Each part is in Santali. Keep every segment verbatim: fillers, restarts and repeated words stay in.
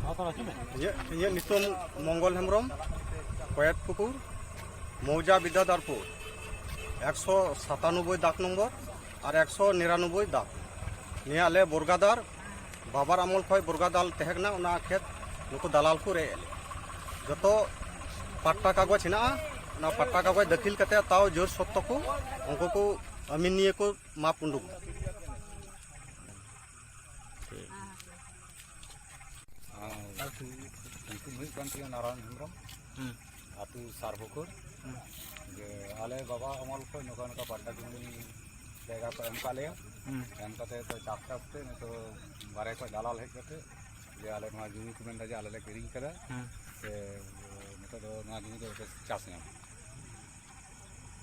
ᱤᱧᱟᱹᱜ, ᱤᱧᱟᱹᱜ ᱧᱩᱛᱩᱢ ᱢᱚᱝᱜᱚᱞ ᱦᱮᱢᱵᱨᱚᱢ, ᱠᱚᱭᱮᱛ ᱯᱩᱠᱩᱨ, ᱢᱚᱣᱡᱟ ᱵᱤᱫᱽᱫᱟᱫᱷᱚᱨᱯᱩᱨ, ᱮᱠᱥᱚ ᱥᱟᱛᱟᱱᱚᱵᱵᱳᱭ ᱫᱟᱜᱽ ᱱᱚᱢᱵᱚᱨ ᱟᱨ ᱮᱠᱥᱚ ᱱᱤᱨᱟᱱᱚᱵᱵᱳᱭ ᱫᱟᱜᱽ᱾ ᱱᱤᱭᱟᱹ ᱟᱞᱮ ᱵᱚᱨᱜᱟᱫᱟᱨ, ᱵᱟᱵᱟᱨ ᱟᱢᱚᱞ ᱠᱷᱚᱱ ᱵᱚᱨᱜᱟᱫᱟᱨ ᱛᱟᱦᱮᱸ ᱠᱟᱱᱟ, ᱚᱱᱟ ᱠᱷᱮᱛ ᱱᱩᱠᱩ ᱫᱟᱞᱟᱞ ᱠᱚ ᱨᱮᱡ ᱮᱫ ᱞᱮᱭᱟ᱾ ᱡᱚᱛᱚ ᱯᱟᱴᱴᱟ ᱠᱟᱜᱚᱡᱽ ᱦᱮᱱᱟᱜᱼᱟ, ᱚᱱᱟ ᱯᱟᱴᱴᱟ ᱠᱟᱜᱚᱡᱽ ᱫᱟᱹᱠᱷᱤᱞ ᱠᱟᱛᱮ ᱛᱟᱣ ᱡᱳᱨ ᱥᱚᱛᱛᱚ ᱠᱚ ᱩᱱᱠᱩ ᱠᱚ ᱟᱹᱢᱤᱱ ᱱᱤᱭᱟᱹ ᱠᱚ ᱢᱟᱯ ᱩᱰᱩᱠ ᱮᱫᱟ᱾ ᱟᱨ ᱧᱩᱛᱩᱢ ᱦᱩᱭᱩᱜ ᱠᱟᱱ ᱛᱤᱧᱟᱹ ᱱᱟᱨᱟᱭᱚᱱ ᱦᱮᱢᱵᱨᱚᱢ, ᱦᱩᱸ᱾ ᱟᱹᱛᱩ ᱥᱟᱨᱵᱷᱩᱠᱩᱨ᱾ ᱦᱩᱸ᱾ ᱡᱮ ᱟᱞᱮ ᱵᱟᱵᱟ ᱟᱢᱚᱞ ᱠᱷᱚᱱ ᱱᱚᱝᱠᱟ ᱱᱚᱝᱠᱟ ᱯᱟᱴᱴᱟ ᱡᱩᱢᱤ ᱡᱟᱭᱜᱟ ᱠᱚ ᱮᱢ ᱠᱟᱜ ᱞᱮᱭᱟ᱾ ᱦᱩᱸ᱾ ᱮᱢ ᱠᱟᱛᱮ ᱫᱚ ᱪᱟᱯ ᱪᱟᱯ ᱛᱮ ᱱᱤᱛᱚᱜ ᱵᱟᱨᱦᱮ ᱠᱷᱚᱱ ᱫᱟᱞᱟᱞ ᱦᱮᱡ ᱠᱟᱛᱮ ᱡᱮ ᱟᱞᱮ ᱱᱚᱣᱟ ᱡᱩᱢᱤ ᱠᱚ ᱢᱮᱱᱫᱟ ᱡᱮ ᱟᱞᱮ ᱞᱮ ᱠᱤᱨᱤᱧ ᱠᱟᱫᱟ, ᱦᱩᱸ᱾ ᱥᱮ ᱱᱤᱛᱚᱜ ᱫᱚ ᱱᱚᱣᱟ ᱡᱩᱢᱤ ᱫᱚ ᱪᱟᱥ ᱧᱟᱢ᱾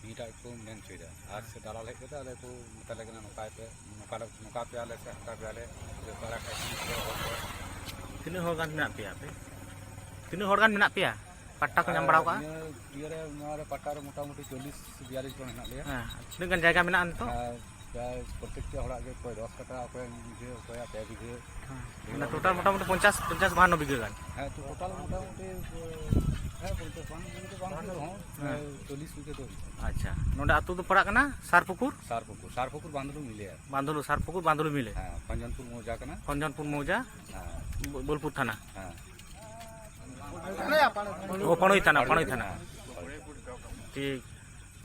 ᱱᱤᱭᱟᱹᱴᱟᱜ ᱠᱚ ᱢᱮᱱ ᱦᱚᱪᱚᱭᱮᱫᱟ᱾ ᱟᱨ ᱥᱮ ᱫᱟᱞᱟᱞ ᱦᱮᱡ ᱠᱟᱛᱮ ᱟᱞᱮ ᱠᱚ ᱢᱮᱛᱟ ᱞᱮ ᱠᱟᱱᱟ, ᱱᱚᱝᱠᱟᱭ ᱯᱮ, ᱱᱚᱝᱠᱟ ᱞᱮ, ᱱᱚᱝᱠᱟ ᱯᱮᱭᱟᱞᱮ ᱥᱮ ᱦᱟᱱᱠᱟ ᱯᱮᱭᱟᱞᱮ, ᱡᱮ ᱚᱠᱟᱨᱮ ᱠᱷᱟᱡ ᱥᱤᱢ ᱠᱚ ᱦᱚᱲ ᱠᱚ᱾ ᱛᱤᱱᱟᱹᱜ ᱦᱚᱲ ᱜᱟᱱ ᱢᱮᱱᱟᱜ ᱯᱮᱭᱟ ᱟᱯᱮ? ᱛᱤᱱᱟᱹᱜ ᱦᱚᱲ ᱜᱟᱱ ᱢᱮᱱᱟᱜ ᱯᱮᱭᱟ ᱯᱟᱴᱴᱟ ᱠᱚ ᱧᱟᱢ ᱵᱟᱲᱟ ᱠᱟᱜᱼᱟ? ᱱᱤᱭᱟᱹ ᱤᱭᱟᱹ ᱨᱮ, ᱱᱚᱣᱟ ᱨᱮ ᱯᱟᱴᱴᱟ ᱨᱮ ᱢᱚᱴᱟᱢᱩᱴᱤ ᱪᱚᱞᱞᱤᱥ ᱵᱤᱭᱟᱞᱞᱤᱥ ᱡᱚᱱ ᱦᱮᱱᱟᱜ ᱞᱮᱭᱟ᱾ ᱦᱮᱸ, ᱛᱤᱱᱟᱹᱜ ᱜᱟᱱ ᱡᱟᱭᱜᱟ ᱢᱮᱱᱟᱜᱼᱟ ᱱᱤᱛᱚᱜ? ᱟᱨ ᱯᱨᱟᱭ ᱯᱨᱚᱛᱮᱠᱴᱤ ᱦᱚᱲᱟᱜ ᱜᱮ ᱚᱠᱚᱭ ᱫᱚᱥ ᱠᱟᱴᱷᱟ, ᱚᱠᱚᱭ ᱢᱤᱫ ᱵᱤᱜᱷᱟᱹ, ᱚᱠᱚᱭᱟᱜ ᱯᱮ ᱵᱤᱜᱷᱟᱹ᱾ ᱦᱮᱸ, ᱢᱟᱱᱮ ᱴᱳᱴᱟᱞ ᱢᱚᱴᱟᱢᱩᱴᱤ ᱯᱚᱧᱪᱟᱥ, ᱯᱚᱧᱪᱟᱥ ᱵᱟᱦᱟᱱᱱᱚ ᱵᱤᱜᱷᱟᱹ ᱜᱟᱱ᱾ ᱦᱮᱸ, ᱛᱚ ᱴᱳᱴᱟᱞ ᱢᱚᱴᱟᱢᱩᱴᱤ, ᱦᱮᱸ, ᱯᱚᱧᱪᱟᱥ ᱵᱟᱦᱟᱱᱱᱚ ᱵᱤᱜᱷᱟᱹ ᱫᱚ ᱵᱟᱝ ᱦᱩᱭᱩᱜ ᱨᱮᱦᱚᱸ, ᱦᱮᱸ᱾ ᱪᱚᱞᱞᱤᱥ ᱵᱤᱜᱷᱟᱹ ᱫᱚ ᱦᱩᱭᱩᱜᱼᱟ᱾ ᱟᱪᱪᱷᱟ, ᱱᱚᱰᱮ ᱟᱹᱛᱩ ᱫᱚ ᱯᱟᱲᱟᱜ ᱠᱟᱱᱟ ᱥᱟᱨᱯᱩᱠᱩᱨ? ᱥᱟᱨᱯᱩᱠᱩᱨ, ᱥᱟᱨᱯᱩᱠᱩᱨ ᱵᱟᱸᱫᱽᱞᱩ ᱢᱤᱞᱮ᱾ ᱵᱟᱸᱫᱽᱞᱩ, ᱥᱟᱨᱯᱩᱠᱩᱨ ᱵᱟᱸᱫᱽᱞᱩ ᱢᱤᱞᱮ᱾ ᱦᱮᱸ, ᱯᱷᱚᱧᱡᱚᱱᱯᱩᱨ ᱢᱚᱣᱡᱟ ᱠᱟᱱᱟ᱾ ᱯᱷᱚᱧᱡᱚᱱᱯᱩᱨ ᱢᱚᱣᱡᱟ, ᱦᱮᱸ᱾ ᱵᱳ-, ᱵᱳᱞᱯᱩᱨ ᱛᱷᱟᱱᱟ᱾ ᱦᱮᱸ᱾ ᱳ, ᱯᱟᱲᱩᱭ ᱛᱷᱟᱱᱟ, ᱯᱟᱲᱩᱭ ᱛᱷᱟᱱᱟ᱾ ᱦᱮᱸ᱾ ᱴᱷᱤᱠ᱾